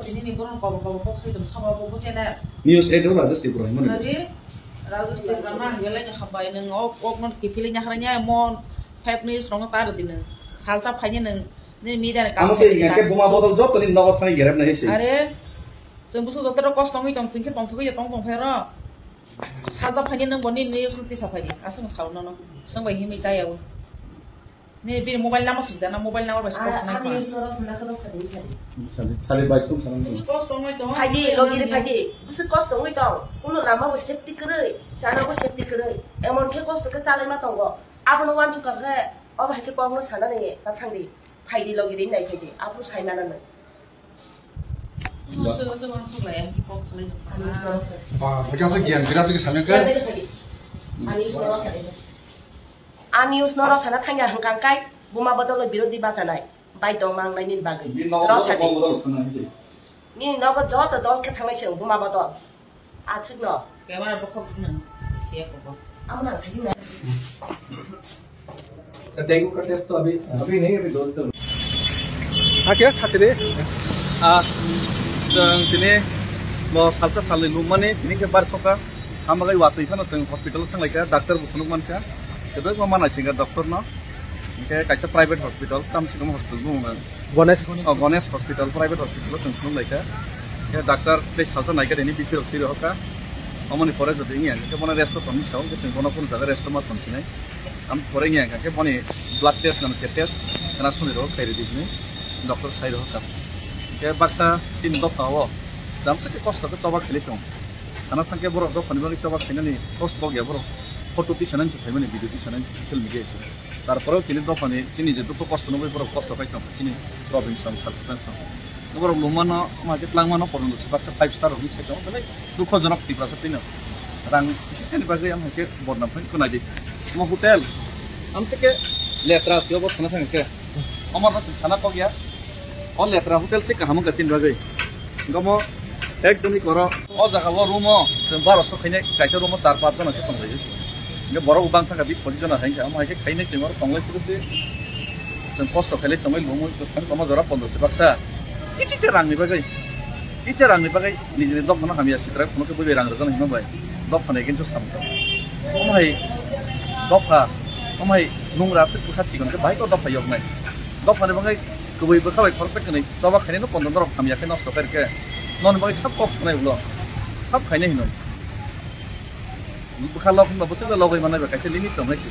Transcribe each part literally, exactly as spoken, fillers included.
Nini borok kobo kobo kok soi tong sabo bo buchene. News eight o Rajesh Tripura himani. Nadi Rajesh Tripura na hingke lai hambai nung ok ok no kipili nyakra nya mo five news rong ta rodi nung. Salsa phaini nung. Ni media ni Amo kam te khai ingke ta. Buma bodol joto ni nogo thani gerep na hisi. Are. Chwng busu joto ro kos tongwi tong singke tong thugwi tong tong phero. Salsa phaini nung boni news no tisa phaidi. Asung sao no no. Sung bai himi chaya wi. Ni bini mobile number sing dana, mobile number bai call sanai kha. Sali, sali bai kum sanang. Busu kos tongwi tong. Phaidi, logi ri phaidi. Busu kos tongwi tong. Kuno lama bo safety kwrwi, chana bo safety kwrwi. Emon khe kos to khe chalai ma tongo. Abono wan chuka khe, obo hai khe kok no sana ni ta thangdi. Phaidi logi ri nai phaidi. Abo sai mana nang. Ba, bwkha se giyan birat ke samya ke. Ani news no rw sana thangya hwnkha kai buma bodol birodhi bachanai bai tong mang nai nini bagwi. Rw sadi. Nini nogo joto dol khe thangnai se buma bodol. Aswk no. Camera bokhok no siya ko. Amo nang sajing nai. Sa dengue ka test to abhi, abhi nahi, abhi dose to. Hakhe satiri, ah, chwng tini bo salsa salni lubmani tini khe bar soka, hambagai watwi phano chwng hospital thanglaikha, doctor bo phunuk mankha, kebekma manai singkha doctor no, hinkhe kaisa private hospital, Tamsikam hospital bumo. Ganesh. Oh, Ganesh Hospital, private hospital o chwng phunuk laikha. Khe doctor tei salsa naikha tini B P rok swi rohorkha. Omoni pore jodi wngya, khe bono rest o tongni sao, khe chwng bono kunu jaga rest o ma tong sinai. Am pore wngya, khe boni blood test nang khe test, khna soni rohor khairi di hinwi doctor sai rohorkha. Khe baksa chini dopha o, jamsa khe kosto khe choba khailai tong. Sana thangkhe borok dophani bagwi choba khainani kos bok ya borok. Photo tisanani se phaimani, video tisanani se social media se. Tarpore o tini dophani chini je dukhu kosto nugwi borok kosto khai tongkha chini Robin song, Salphutan song. Borok lungmano, ma khe tlangmano, porno se baksa five star rokni side o belai dukhojonok Tiprasa twino. Rang isi sani bagwi ang hai khe bodnam khai khwnai di. Omo hotel, amse khe letra se obo sana thang khe. Omo no sana kok ya. O letra hotel se kaham wngkha chini bagwi. Gomo ekdom ni koro. O jaga o room o chwng baro so khaine kaisa room o char panch jona khe tong laio. Hingke borok bang thangkha bis pochis jona hai khe, amo hai khe khaine chwng oro tong lai suru se. Chwng kosto khailai tongwi lungwi kwthang tongma jora pondo se baksa. Kichi se rang ni bagwi. Kichi rang ni bagwi nijini dok no hamya sitra kuno khe bwbai rang rwjak hinma bai. Dok phano against o sam tong. Omo hai dopha, omo hai nungra se kwkha chikon khe bahai khe dopha yok nai. Dophani bagwi kwbwi bwkha bai khoroksa kwnwi choba khainai no pondo norok hamya khe nosto khairokhe. Noni bagwi sab kok sanai ulo. Sab khainai hino. Bwkha lok hinba bwswk logwi manai ba kaisa limit tong hai se.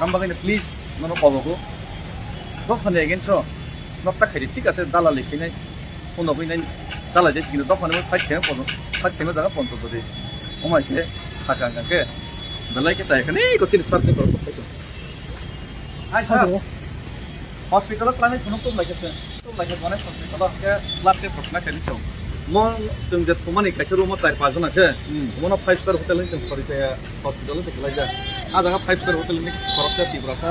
Am bagwi no please nono kobogo. Dophani against o nokta khaidi thik ase dalali khainai. Phunugwi nai chalai de sikino dophani fight khaima pondo. Fight khaima jaga pondo bodi. Omai khe sakang khe. Belai khe tai khani ko tin sat ni borok. Hai sir. Hospital o twlangnai phunuk tum lai khe se. Tum lai khe Ganesh hospital o hwnkhe blood test rok khlai khe chwng. Mo chwng je thumani kaisa room o char panch jona khe. Hmm. Mono five star hotel ni chwng khori khe hospital o se khlai jak. A jaga five star hotel ni khorok khe Tiprasa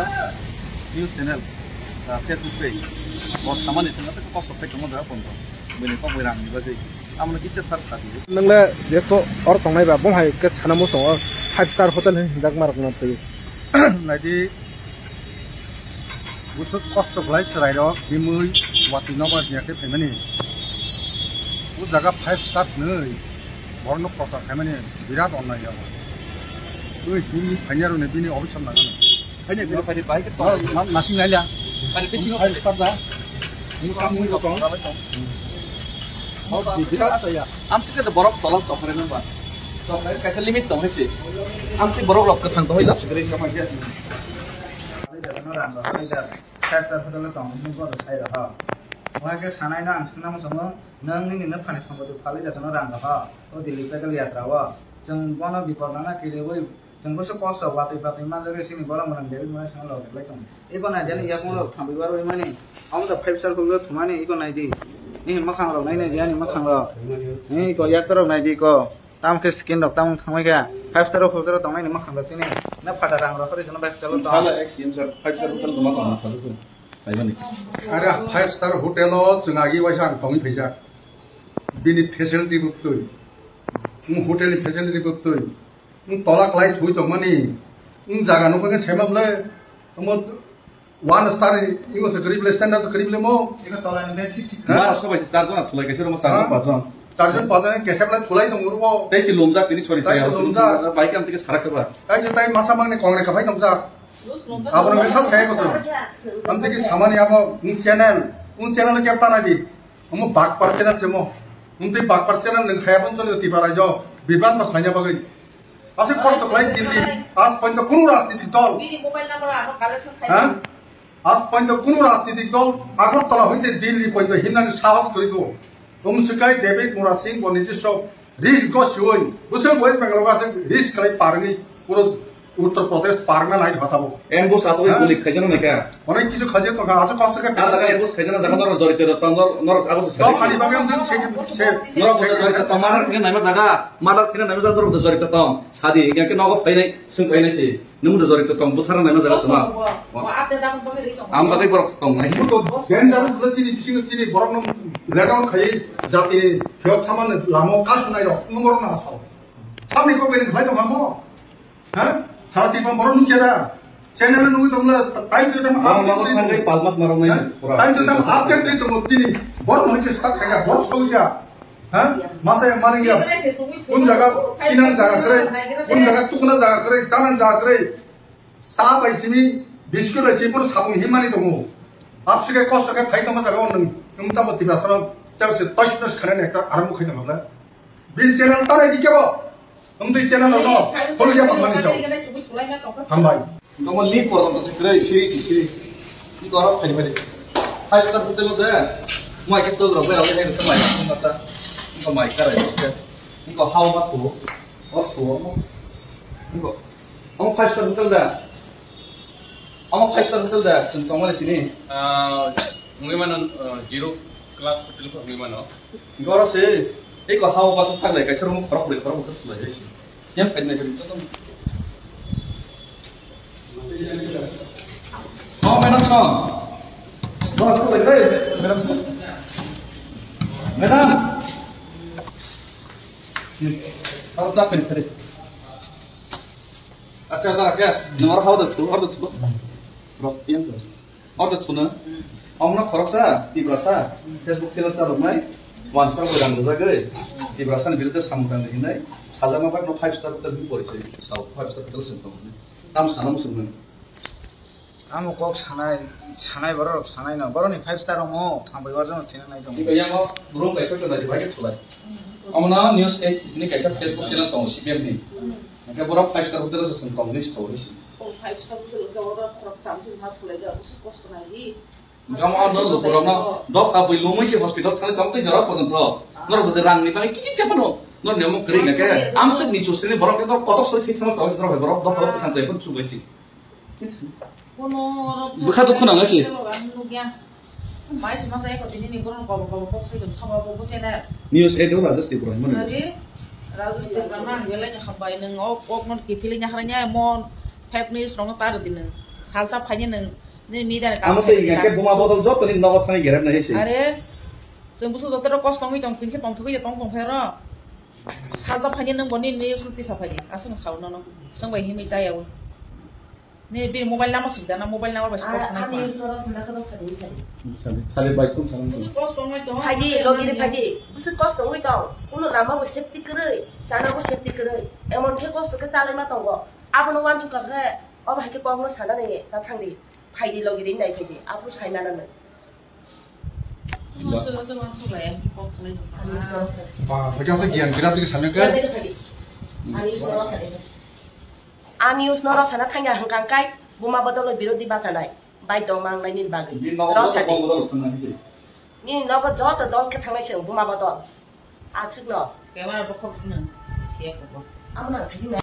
news channel, ah, Facebook page. Bo samani chwng aswk kosto khai tongma jaga pondo. Bini kok bai rang ni bagwi. Amo no kisa sar sa di. Nang le je ko or tongnai ba bong hai khe sana mo song o five star hotel hinjak ma rok no twi. Naidi, busuk kosto khlai chwrairok bimui watwi nobar biya khe phaimani. O jaga five star hwnwi borokno prochar khaimani birat onnai yago. Twi himwi phainarokni bini obisar nangani. Phainai bini phainai bai khe tong. Ma-, ma-, masing nai liya. Phainai bisingo five star da. Ni kam ni tong. Birat saya. Amsike de borok tolok tokre nang ba. Tokre kaisa limit tong hai se. Amtwi borok rok kwthang tong hai lap sikre sama khe. Alai da no rang rok alai da. Sar sar hotel tong ni bo sai rok. Wa ke sanai no ang suna mo songo nang ni ni no phani songo tu phalai da no rang rok. O Delhi pedal yatra o. Chwng bono bipor nang na kiri wi. Chwng bwswk kosto watwi patwi manjak khe chini borok mwnang David Moyes no logi lai tongo. Iko nai di ani yakung rok thambwi barwi mani. Omo da five star hotel o thumani iko nai di. Nini mwkhang rok nai nai di ani mwkhang rok. Nini iko yakta rok nai di iko. Tamo khe skin rok tamo thangwi khe five star hotel o tongnai ni mwkhang rok chini. Na phata rang rok khori chwngno five star o tong. Sala ek C M sir, five star hotel tongma tongma sala chwng. Saimani. Ara five star hotel o chwng agi waisa ang tongwi phaijak. Bini facility bo twi. Hotel ni facility bo twi. Wng tola kwlai thwi tongmani, wng jaga nukha khe saimanle, omo One star, ingo se kwrwi bwle, standard se kwrwi bwle mo. Ega tola ni bed sheet sheet. Bara sobai se charjon thulai kaisa romo charjon Ha? Pajon. Charjon pajon kesa bwle thulai tongo ro. Tei si lumjak tini sori Tei chaya si lumjak. Bai kam tike sarak ba. Tei se tei masa mangni kongre kabai tongjak. Abo no sa saya ko. Am tike samani abo un channel, un channel ke tana di. Omo bakpar channel se mo. Omo tei bakpar channel nung khaya pon choli Tripura rajyo bibran ba khlaiya bagwi. Aswk kosto khlai Delhi, aaj porjonto kunu rajnitik dol. Bini mobile number ano collection khai. Ha? Aaj porjonto kunu rajnitik dol Agartala hoite Delhi porjonto himnani sahos kwrwi kho. Omsikai David Murasing bo nijiswa risk go siwi. Bwswk West Bengal o aswk risk khlai parwi puro Uttar Pradesh parna nai hota bo. Ambush aswk Ha? Guli khaijana naikha. Onek kisu khaje tongkha, aswk kosto khe Ah, jaga ambush khaijana jaga norok jorito tong, norok, norok abo se Dol sabi. Hani bagwi ang se, se, se, Norok se, bodo jorito tong, murder khina naima jaga, murder khina naima jaga norok bodo jorito tong. Sadi, yang ke nogo phainai, sung phainai si. Nung bodo jorito tong, buthara naima jaga sama. Wa, wa, ate dam bagwi ri tong. Am bagwi borok tong nai si. Buto dangerous bwle chini, bising chini, borok no let down khai, jati, phiyok saman lamo kas nai rok, nung borok na asal. Samni ko bini khai tong hamo. Ha? Sara Tripura borok nukya da? Channel nugwi tongla, time to time Borok update nogo twi thangwi tongo. Palmas marok nai Ha? Pura. Time to time update twi tongo. Tini borok no hwnkhe start khaikha, borok sogwikha. Ha? Masa yang mani ya. Kun jaga kinan jaga kre, kun jaga tukuna jaga kre, chanan jaga kre. Sa bai simi, biscuit bai simi, bono sabung himani tongo. Absike kosto khe phai tongma jaga o nwng, nwng tamo Tiprasa no, tei se tosh tosh khainani ekta arambo khai tongla. Bin channel ta nai di kebo. Nwng twi channel no, follow ya pang mani chao. Hambai. Nwng mo lip ko to se kre siri si siri. Ni ko ro phai phai. Phai ta hotel de. Mo ke to ro be ro he to mai ko masa. Ko mai ka ro ke. Ko hao ma ko. O ko. Ko. Omo five star hotel da? Omo five star hotel da? Chwng tongmani tini? Ah, wngwi mano, ah, zero class hotel khe wngwi mano. Goro se, eko hao basa saklai kaisa room khorok bai khorok hotel khulai hai se. Yang kainai kari chasam. Oh, madam song. Goro khulai dai, madam song. Madam. Hmm. Hao sak pen kare. Acha, da, yes. Nang oro hao da thu, oro da thu. Rok tiyan da. Oro da thu na. Ong na khoroksa, Tiprasa, Facebook channel chaloknai, wansa bo rang rwjagwi, Tiprasa ni biruddhe samung tang hinai, sajama bagno five star hotel ni porisoi, sao five star hotel seng tong. Tam sana musung nang. Tamo kok sanai, sanai borok sanai no. Borok ni five star rongo, thang bai warjak no thina nai tongo. Tei yang o room kaisa tong nai bai khe thulai. Omo no News eight ni kaisa Facebook channel tongo C P M ni. Hingke borok five star hotel se song tong ni song ni. O five star hotel ke order khorok tam ke ma thulai ja, usu kosto nai di. Gamo ano lukurok no dok abui lumui si hospital thani tong tei jora porjonto. Norok jodi rang ni bagwi kichik chapano. Nor nemo kri na ke. Amsik ni chusri ni borok ke dor kotor soi thik thama sa borok dok abui thang tei pun chubai si. Bwkha to khwnang asi. Mai se masa eko tini ni borok gobo gobo kok sai tong thaba bo bo channel. News eight o Rajesh Tripura hwnmani. Ari Rajesh Tripura nang belai ni hambai nung ok ok non kipili nyahra nya mon five news rong tar di nung. Salsa phani nung ni media ni. Amo tei kam ingke buma bodol joto ni nogo thani gerem nai se. Are. Chwng busu joto ro kos tongwi tong sing khe tong thugwi tong tong phai ro. Salsa phani nung boni news tisa phani. Asung sao nono. Sung bai himwi chaya wi. Ni bini mobile number sida na mobile number bai sport sanai. Ani use noro sana ka dosa dei sadi. Sali, sali bai kum sana. Busu kos tongwi tong. Phadi, logi de phadi. Busu kos tongwi tong. Kuno lama bo safety kwrwi, chana bo safety kwrwi. Emon khe kos to khe chalai ma tongo. Abono wansuk kha khe, obo hai khe kok no sana nai ta thang di. Phaidi logi de nai phaidi. Abu sai mana nai. Ba, hake asa gian kira tiki sana ke? Ani us noro sana thangya hangkang kai, buma bodolo birodi basanai, bai dong mang nai nini bagwi. Nini nogo joto dong bodolo thangna hisi. Nini nogo joto dong khe thangnai se buma bodol. Aswk no. Camera bokhok no, siya ko. Amo nang sasi nai.